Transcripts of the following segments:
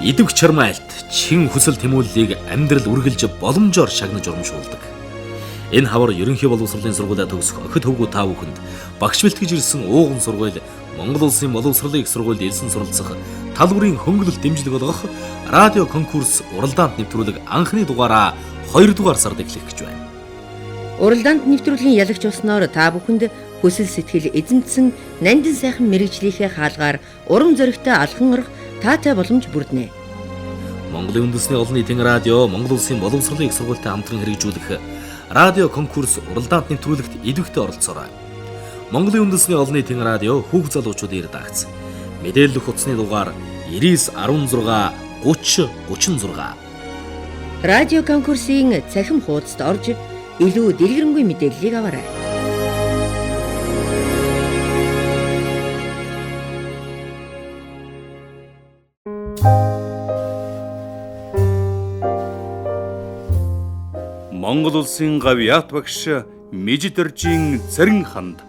Идэвх чармайлт, чин хүсэл тэмүүллийг амьдрал үргэлж боломжоор шагнаж урамшуулдаг. Энэ хавар ерөнхий боловсролын сургуулиа төгсөх охид хөвгүү та бүхэнд багш бэлтгэж ирсэн ууган сургууль Монгол Улсын боловсролын их сургуульд элсэн суралцах тал бүрийн хөнгөлөлт дэмжлэг болгох радио конкурс уралдаанд нэвтрүүлэг анхны дугаараа 2 дугаар сард эхлэх гэж байна. Уралдаанд нэвтрүүлгийн ялагч болсноор та бүхэнд хүсэл сэтгэл эзэмдсэн нандин сайхан мэргэжлийнхээ хаалгаар урам зоригтой алхан орох таатай боломж бүрднэ. Монголын үндэсний олон нийтийн радио Монгол Улсын боловсролын их сургуультай хамтран хэрэгжүүлэх радио конкурс уралдаанд нэвтрүүлэгт идэвхтэй оролцоорой. Монголын үндэсний олон нийтийн радио хүүхд залуучуудын редакц. Мэдээлэл утасны дугаар 99 16 30 36. Радио конкурсын цахим хуудасд орж илүү дэлгэрэнгүй мэдээллийг аваарай. Монгол Улсын гавьяат багш Мижид Оржийн Цэрэн ханд.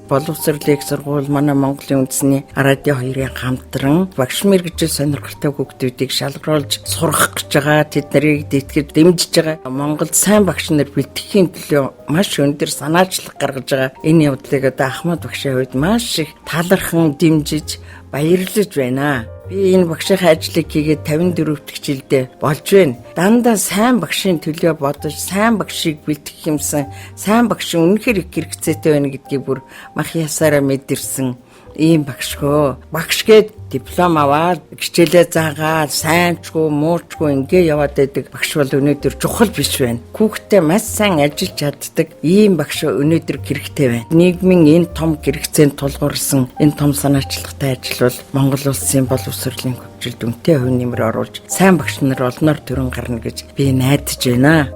Боловсролын их сургууль манай Монголын үндэсний радио хоёрын хамтран багш мэргэжил сонирхолтой хүүхдүүдийг шалгаруулж сургах гэж байгаа, тэд нарыг тэтгэж дэмжиж байгаа. Монголд сайн багш нар бэлтгэхийн төлөө маш өндөр санаачлаг гаргаж байгаа. Энэ явдлыг одоо Ахмад багшийн хувьд маш их талархан дэмжиж баярлаж байна. Би энэ багшийнхаа ажлыг хийгээд 54 дахь жилдээ болж байна. Дандаа сайн багшийн төлөө бодож, сайн багшийг бэлтгэх юмсан, сайн багш үнэхээр их хэрэгцээтэй байна гэдгийг бүр мах ясаараа мэдэрсэн ийм багшгөө. Багш гээд диплом аваад хичээлээ заагаад сайнчгүй муучгүй ингээ яваад байдаг багш бол өнөөдөр чухал биш байна. Хүүхдтэй маш сайн ажиллаж чаддаг ийм багш өнөөдөр хэрэгтэй байна. Нийгмийн энэ том хэрэгцээнд тулгуурласан энэ том санаачлагтай ажил бол Монгол улсын боловсролын хөгжилд үнэтэй хувь нэмэр оруулж сайн багш нар олноор төрөн гарна гэж би найдаж байна.